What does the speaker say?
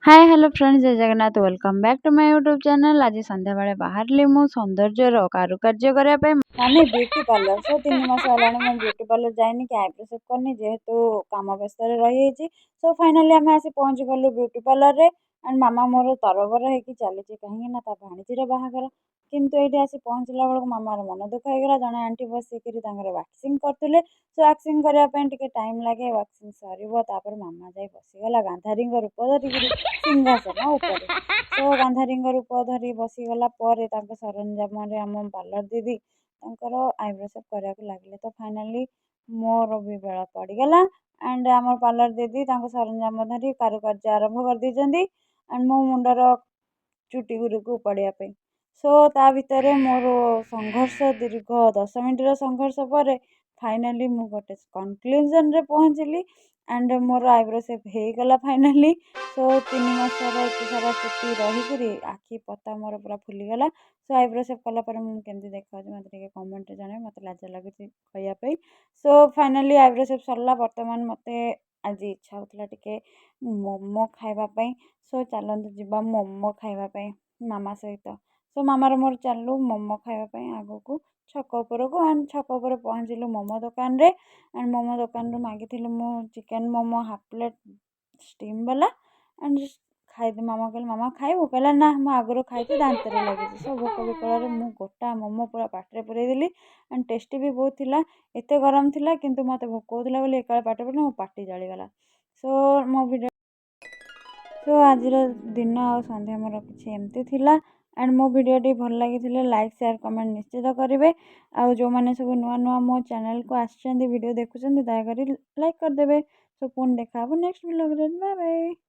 ହାଏ, hello friends, ଜୟ Jagannath. Welcome back to my YouTube channel. ଆଜି ସନ୍ଧ୍ୟାବେଳେ ବାହାରିଲି ମୁଁ ସୌନ୍ଦର୍ଯ୍ୟର କାରୁକାର୍ଯ୍ୟ କରିବା ପାଇଁ, ମାନେ ବ୍ୟୁଟି ପାର୍ଲର। ସୋ 3 ମାସ ହେଲାଣି ମୁଁ ବ୍ୟୁଟି ପାର୍ଲର ଯାଇନି କି ଆଇବ୍ରୋ ସେଭ୍ କରିନି, ଯେହେତୁ କାମ ବ୍ୟସ୍ତରେ ରହିଯାଇଛି। ସୋ ଫାଇନାଲି ଆମେ ଆସି ପହଞ୍ଚିଗଲୁ ବ୍ୟୁଟି ପାର୍ଲରରେ ଆଣ୍ଡ ମାମା ମୋର ତରବର ହେଇକି ଚାଲିଛି, କାହିଁକି ନା ତା ଭାଣିଜୀର ବାହାଘର। କିନ୍ତୁ ଏଇଠି ଆସି ପହଞ୍ଚିଲା ବେଳକୁ ମାମାର ମନ ଦୁଃଖ ହେଇଗଲା। ଜଣେ ଆଣ୍ଟି ବସିକିରି ତାଙ୍କର ୱାକ୍ସିଂ କରୁଥିଲେ। ସୋ ୱାକ୍ସିଂ କରିବା ପାଇଁ ଟିକେ ଟାଇମ୍ ଲାଗେ। ୱାକ୍ସିଂ ସରିବ, ତାପରେ ମାମା ଯାଇ ବସିଗଲା ଗାନ୍ଧାରୀଙ୍କ ରୂପ ଧରିକିରି ସିଂହାସନ ଉପରେ। ସୋ ଗାନ୍ଧାରୀଙ୍କ ରୂପ ଧରି ବସିଗଲା ପରେ ତାଙ୍କ ସରଞ୍ଜାମରେ ଆମ ପାର୍ଲର ଦିଦି ତାଙ୍କର ଆଇବ୍ରୋ ସେଭ୍ କରିବାକୁ ଲାଗିଲେ। ତ ଫାଇନାଲି ମୋର ବି ବେଳ ପଡ଼ିଗଲା ଆଣ୍ଡ ଆମ ପାର୍ଲର ଦିଦି ତାଙ୍କ ସରଞ୍ଜାମ ଧରି କାରୁକାର୍ଯ୍ୟ ଆରମ୍ଭ କରିଦେଇଛନ୍ତି ଆଣ୍ଡ ମୋ ମୁଣ୍ଡର ଚୁଟି ଗୁଡ଼ିକୁ ଉପାଡ଼ିବା ପାଇଁ। ସୋ ତା ଭିତରେ ମୋର ସଂଘର୍ଷ, ଦୀର୍ଘ 10 ମିନିଟ୍ର ସଂଘର୍ଷ ପରେ ଫାଇନାଲି ମୁଁ ଗୋଟେ କନକ୍ଲୁଜନରେ ପହଞ୍ଚିଲି ଆଣ୍ଡ ମୋର ଆଇବ୍ରୋ ସେଭ୍ ହେଇଗଲା ଫାଇନାଲି। ସୋ 3 ମାସର ଏତେ ସାରା ଚୁଟି ରହିକିରି ଆଖି ପତା ମୋର ପୁରା ଫୁଲିଗଲା। ସୋ ଆଇବ୍ରୋ ସେଭ୍ କଲା ପରେ ମୁଁ କେମିତି ଦେଖାଯାଉଛି, ମୋତେ ଟିକେ କମେଣ୍ଟରେ ଜଣାଇବେ। ମୋତେ ଲାଜ ଲାଗୁଛି କହିବା ପାଇଁ। ସୋ ଫାଇନାଲି ଆଇବ୍ରୋ ସେଭ୍ ସରିଲା। ବର୍ତ୍ତମାନ ମୋତେ ଆଜି ଇଚ୍ଛା ହେଉଥିଲା ଟିକେ ମୋମୋ ଖାଇବା ପାଇଁ। ସୋ ଚାଲନ୍ତୁ ଯିବା ମୋମୋ ଖାଇବା ପାଇଁ ମାମା ସହିତ। ସୋ ମାମାର ମୋର ଚାଲିଲୁ ମୋମୋ ଖାଇବା ପାଇଁ ଆଗକୁ ଛକ ଉପରକୁ। ଆଣ୍ଡ ଛକ ଉପରେ ପହଞ୍ଚିଲୁ ମୋମୋ ଦୋକାନରେ। ଆଣ୍ଡ ମୋମୋ ଦୋକାନରୁ ମାଗିଥିଲି ମୁଁ chicken momo half plate steam ବାଲା। ଆଣ୍ଡ ଖାଇ ମାମା କହିଲେ, "ମାମା, ଖାଇବୁ?" କହିଲା, "ନା, ମୁଁ ଆଗରୁ ଖାଇଛି, ଦାନ୍ତରେ ଲାଗିଛି।" ସୋ ଭୋକ ବିକଳରେ ମୁଁ ଗୋଟା ମୋମୋ ପୁରା ପାଟିରେ ପୁରେଇ ଦେଲି ଆଣ୍ଡ ଟେଷ୍ଟି ବି ବହୁତ ଥିଲା। ଏତେ ଗରମ ଥିଲା, କିନ୍ତୁ ମୋତେ ଭୋକ ହେଉଥିଲା ବୋଲି ଏକାବେଳେ ପାଟିରେ ପୁରେଇଲି, ମୋ ପାଟି ଜଳିଗଲା। ସୋ ମୋ ଭିଡ଼ିଓ, ସୋ ଆଜିର ଦିନ ଆଉ ସନ୍ଧ୍ୟା ମୋର କିଛି ଏମିତି ଥିଲା। ଆଣ୍ଡ ମୋ ଭିଡ଼ିଓଟି ଭଲ ଲାଗିଥିଲେ ଲାଇକ୍, ସେୟାର, କମେଣ୍ଟ ନିଶ୍ଚିତ କରିବେ। ଆଉ ଯେଉଁମାନେ ସବୁ ନୂଆ ନୂଆ ମୋ ଚ୍ୟାନେଲକୁ ଆସିଛନ୍ତି, ଭିଡ଼ିଓ ଦେଖୁଛନ୍ତି, ଦୟାକରି ଲାଇକ୍ କରିଦେବେ। ସୋ ପୁଣି ଦେଖା ହେବ ନେକ୍ସଟ ବ୍ଲଗ୍ରେ। Bye bye.